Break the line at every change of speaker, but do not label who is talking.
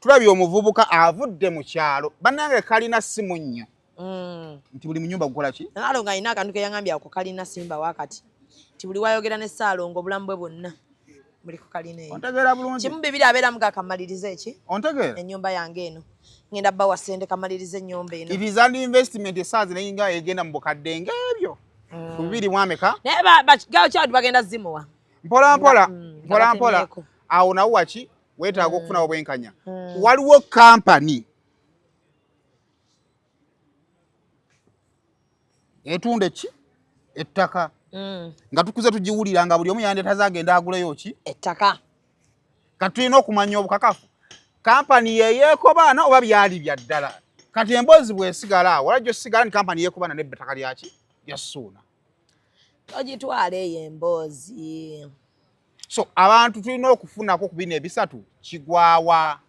Tulabye omuvubuka avudde mu kyalo, bannange, kalina simu nnyo nti buli munyumba gukola ki?
Nalongo alina akantu ke yaŋambye ako kalina simba wakati nti buli wayogera ne Ssaalongo obulamu bwe bwonna buli ku kalina eyo.
Ontegeera bulungi?
12 abeeramu gakamaliriza eki?
Ontegeera?
Ennyumba yange eno ngenda bawa sente kamaliriza ennyumba eno.
It is an investment. Esaazi naye nga egenda mu bukadde ng'ebyo ku bibiri mu ameka.
Naye girl child bagenda zimuwa.
Mpola mpola.
Nga
Mpola mpola.
batemyeko.
Awo nawo waki weetaaga okufunawo bwenkanya. Waliwo kampani etunda eki ettaka nga tukuze tugiwulira nga buli omu yandeetaze agenda aguleyo ki?
Ettaka.
Kati tulina okumanya obukakafu kampani yeyeekobaana oba byali bya ddala. Kati emboozi bwesigala awo, walajjo sigala ni kampani yeekobaana n'ettaka lyaki lya Ssuuna.
Ogitwala eyo emboozi.
So abantu tulina okufunako ku bino ebisatu kigwawa.